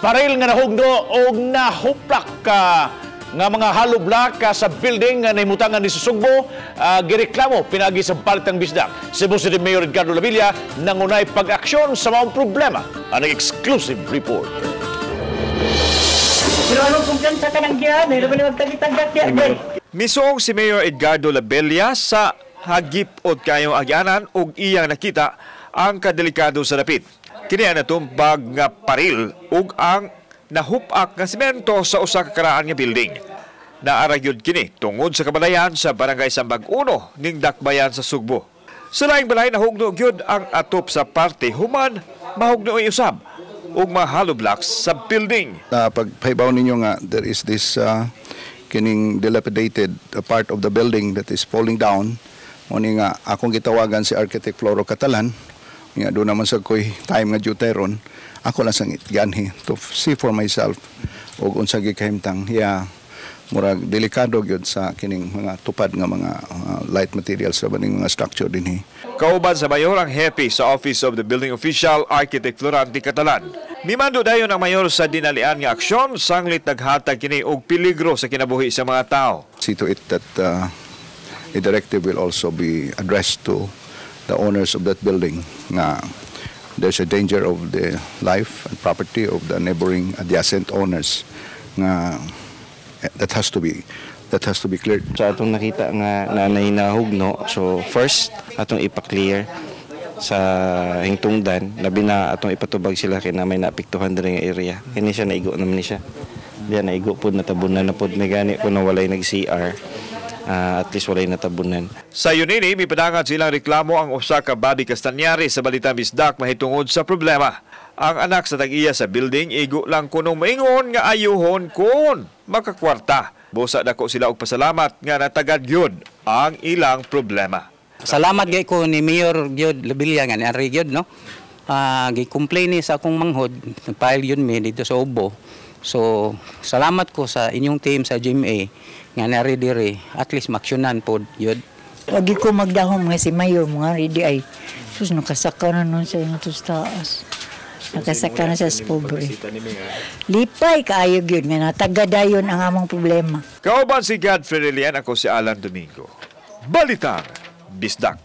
Paril nga nahugno og nahuplak ka nga mga hollow block sa building nga nahimutangan ni sa Sugbo, gireklamo pinagi sa Balitang Bisdak. Cebu City Mayor Edgardo Lavilla nangunay pag-aksyon sa maong problema. Ang exclusive report. Pero anong kumpiyansa ka ng diyan? Hindi naman magtagitagak diyan. Misuong si Mayor Edgardo Labella sa hagip-ot kayong agyanan ug iyang nakita ang kadelikado sa dapit. Kini ang natumbag nga paril ug ang nahupak nga simento sa usa ka karaan nga building. Naara gyud kini tungod sa kabalayan sa Barangay Sambag 1 ning Dakbayan sa Sugbo. Sa laing balay, nahugno gyud ang atop sa parte human mahugno usab ug mga hollow blocks sa building. Pagpahibaw ninyo nga there is this kining dilapidated part of the building that is falling down. Mao ni nga akong gitawagan si Architect Floro Catalan nga doon naman sa koy time nga duty ron, ako lang sang gianhi to see for myself og unsa gikahimtang. Yeah, murag delikado gyud sa kining mga tupad nga mga light materials sa baning mga structure dinhi. Kauban sa mayor ang hepe sa Office of the Building Official, Architect Florante Catalan. Mimando dayon ang mayor sa dinalian nga aksyon sanglit naghatag kini og peligro sa kinabuhi sa mga tao. See to it that a directive will also be addressed to the owners of that building nga there's a danger of the life and property of the neighboring adjacent owners nga that has to be cleared. Sa atong nakita nga nanay nahugno, so first atong ipa-clear sa hingtungdan, labi na atong ipatubag sila kay na may naapektuhan diri nga area. Kini siya, naigo naman ni siya. Diya naigo pod, natabunan na pod, may gani kung walay nag-CR. At least walay natabunan. Sa Unini, mipadangat silang reklamo ang usa ka Bobby Castanyari sa Balitang Bisdak mahitungod sa problema. Ang anak sa tag-iya sa building igo lang kuno maingon nga ayuhon kun makakwarta. Busa dako sila og pasalamat nga natagad gyud ang ilang problema. Salamat gay ko ni Mayor gyud Labilla nga ni Ari gyud, no. Gi-complain ni sa akong manghod, nag-file yun mi dito sa Ubo. So salamat ko sa inyong team sa GMA nga nari diri, at least maksyonan pod yun. Wagi ko magdahom nga si Mayor mga ready ay. Sus, nakasaka na nun sa ingon taas. Nakasaka na sa pobre. Lipay kaayo gyud nga natagadayon ang among problema. Kauban si Godfrey Relian, ako si Alan Domingo. Balitang Bisdak.